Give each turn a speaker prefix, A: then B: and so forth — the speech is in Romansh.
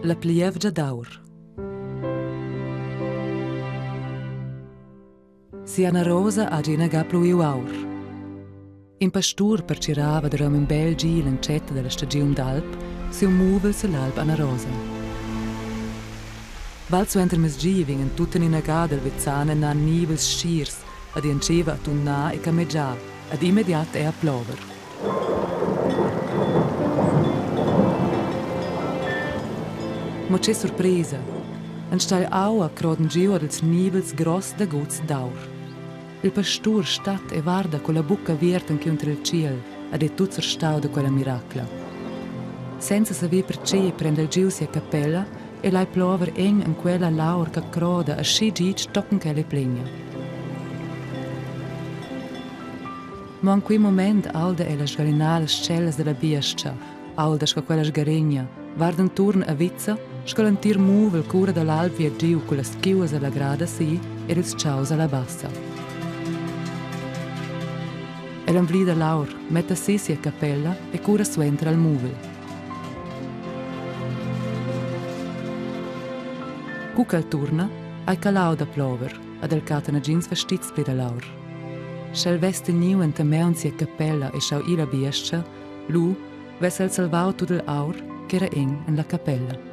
A: La plievgia d'aur. Sia Rosa ha ina ga pluiu aur. In pastur pertgirava duront in bel gi l'entschatta dalla stagiun d'alp siu muvel sull'alp Anna Rosa. Val suentermezgi vegnan tuttenina ga dal vezzan ennà nivels schirs ed entscheiva a tunar e camegiar ed immediat è a plover. Mo che surpresa! Enstagl aua crodan giu ad els nivels gross daguts d'aur. Il pastur stat e varda culla bucca aviarta encunter il tschiel ed ei tut surstau da quella miracla. Senza saver pertgei prenda el giu sia capella e lai plover en en quella l'aur che croda aschi gitg tochen ch'ella ei plegna. Mo en quei mument aulda ella sgalinar las tschellas dalla biestga, aulda sco quella sgaregna, varda entuorn a vizza, sco l'entir muvel cura dall'alp via giu cullas tgiuas alla grada si ed ils tgaus alla bassa. El emblida l'aur, metta si sia capella e cura suenter al muvel. Cu ch'el turna, hai calau da plover ad el catta nagins vestits pli dall'aur. Sch'el vess teniu enta maun sia capella e schau ir la biestga, lu vess el salvau tut igl aur ch'era en en la capella.